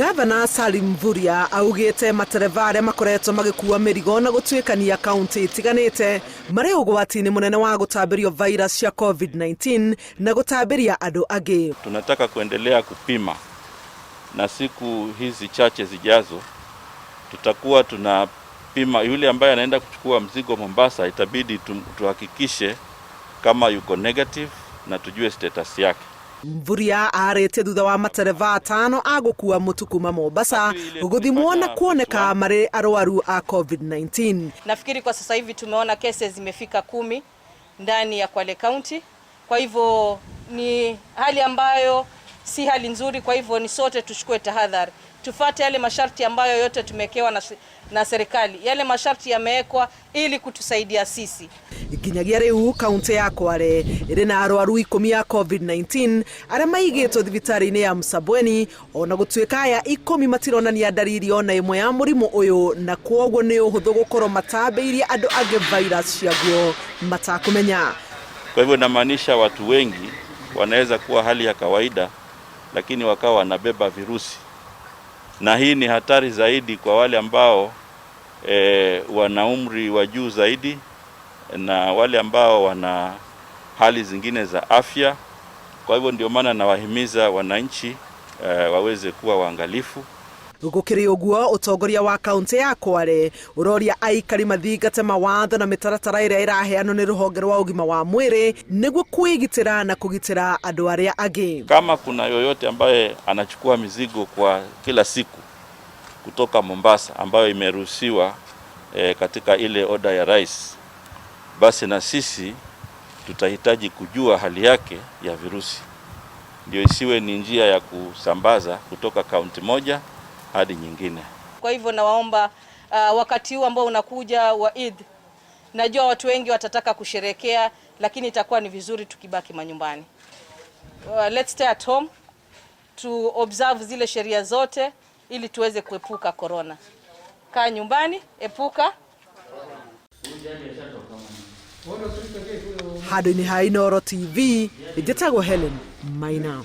Gavana Salim Mvurya augĩte matereba arĩa makoretwo magĩkua mĩrigo na gũtuĩkania kaunti itiganĩte marĩ ũgwati-inĩ mũnene wa gũtambĩrio virus cia COVID-19 na gũtambĩria andũ angĩ. Tunataka kuendelea kupima na siku hizi chache zijazo tutakuwa tunapima yule ambaye anaenda kuchukua mzigo Mombasa, itabidi tuhakikishe kama yuko negative na tujue status yake. Mvurya arĩtie thutha wa matereba atano a gũkua mũtu kuma Mombasa gũthimwo na kuoneka marĩ arwaru a COVID-19. Nafikiri kwa sasa hivi tumeona cases zimefika 10 ndani ya Kwale County. Kwa hivyo ni hali ambayo si hali nzuri. Kwa hivyo ni sote tuchukue tahadhari, tufate yale masharti ambayo yote tumewekewa na serikali. Yale masharti yamewekwa ili kutusaidia sisi. Nginyagia riu kaunti ya Kwale ĩrĩ na arwaru 10 a COVID-19 arĩa maigĩtwo thibitarĩ-inĩ ya Msambweni, ona gũtuĩka aya 10 matironania ndariri ona ĩmwe ya mũrimũ ũyũ, na kwoguo nĩ ũhũthũ gũkorwo matambĩirie andũ angĩ virus ciaguo matakũmenya. Kwa hivyo inamaanisha watu wengi wanaweza kuwa hali ya kawaida, lakini wakawa wanabeba virusi, na hii ni hatari zaidi kwa wale ambao wana umri wa juu zaidi na wale ambao wana hali zingine za afya. Kwa hivyo ndio maana nawahimiza wananchi waweze kuwa waangalifu. Gũkĩrĩ ũguo, ũtongoria wa kaunti ya Kwale ũroria aikari mathingate mawatho na mĩtaratara ĩrĩa ĩraheanwo nĩ rũhonge rwa ũgima wa mwĩrĩ nĩguo kwĩgitĩra na kũgitĩra andũ arĩa angĩ. Kama kuna yoyote ambaye anachukua mizigo kwa kila siku kutoka Mombasa ambayo imeruhusiwa katika ile oda ya rais, basi na sisi tutahitaji kujua hali yake ya virusi, ndio isiwe ni njia ya kusambaza kutoka kaunti moja hadi nyingine. Kwa hivyo nawaomba, wakati huu ambao unakuja wa Eid, najua watu wengi watataka kusherekea, lakini itakuwa ni vizuri tukibaki manyumbani. Let's stay at home to observe zile sheria zote ili tuweze kuepuka corona. Kaa nyumbani, epuka. Handũ-inĩ ha Inooro TV, njĩtagwo Helen Maina.